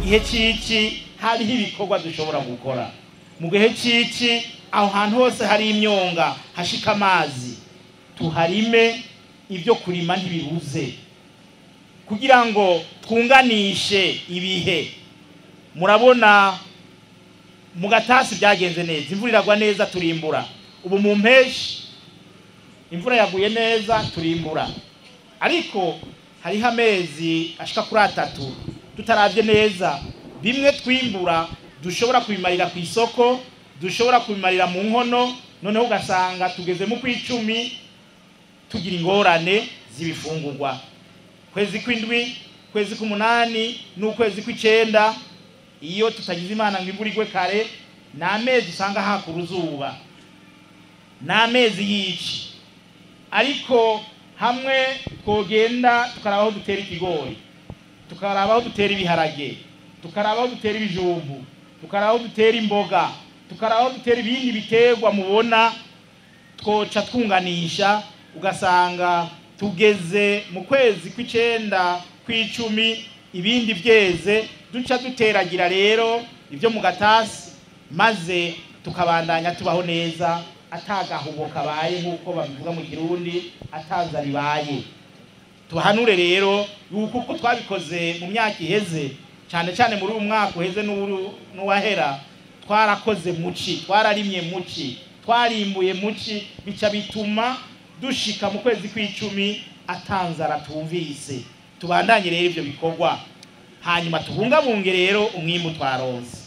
Mu gihe cici hariho ibikorwa dushobora gukora. Mu gihe cici, aho hantu hose hari imyonga hashika amazi, tuharime. Ibyo kurima ntibibuze, kugira ngo twunganishe ibihe. Murabona mu gatasi byagenze neza, imvura iragwa neza, turimbura. Ubu mu mpeshi imvura yaguye neza, turimbura. Ariko hariho amezi ashika kuri 3 tutaravye neza, bimwe twimbura dushobora kubimarira ku isoko, dushobora kubimarira mu nkono, noneho ugasanga tugeze mu kw'icumi tugira ingorane z'ibifungurwa. Kwezi kw'indwi, kwezi k'umunani n'ukwezi kw'icenda, iyo tutagize Imana ngo imvura igwe kare, ni amezi usanga haka uruzuba, ni amezi y'ici. Ariko hamwe twogenda tukaraba aho dutera ikigori, tukaraba aho dutera ibiharage, tukaraba aho dutera ibijumbu, tukaraba aho dutera imboga, tukaraba aho dutera ibindi biterwa, mubona twoca twunganisha, ugasanga tugeze mu kwezi kw'icenda, kw'icumi, ibindi byeze, duca duteragira rero ibyo mu gatasi, maze tukabandanya tubaho neza, atagahubo kabaye nk'uko babivuga mu Kirundi, ataza bibaye. Tuhanure rero yuko uko twabikoze mu myaka iheze, cyane cyane muri uyu mwaka uheze n'uwahera, twarakoze muci, twararimye muci, twarimbuye muci, bica bituma dushika mu kwezi kw'icumi atanzara tumvise. Tubandanye rero ivyo bikorwa, hanyuma tubungabunge rero umwimbu twaronse,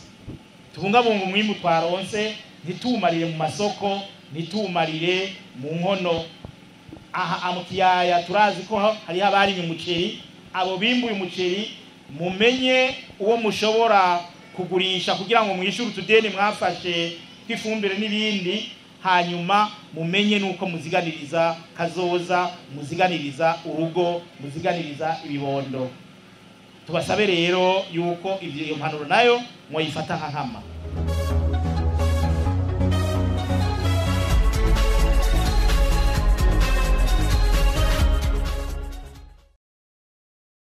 tubungabunge umwimbu twaronse, ntituwumarire mu masoko, ntituwumarire mu nkono. Aha mu kiyaya turazi ko hariho abarimye umuceri. Abo bimbuye umuceri, mumenye uwo mushobora kugurisha kugira ngo mwishyure utudeni mwafashe tw'ifumbire n'ibindi, hanyuma mumenye nuko muziganiriza kazoza, muziganiriza urugo, muziganiriza ibibondo. Tubasabe rero yuko iyo mpanuro nayo mwoyifata nka nkama.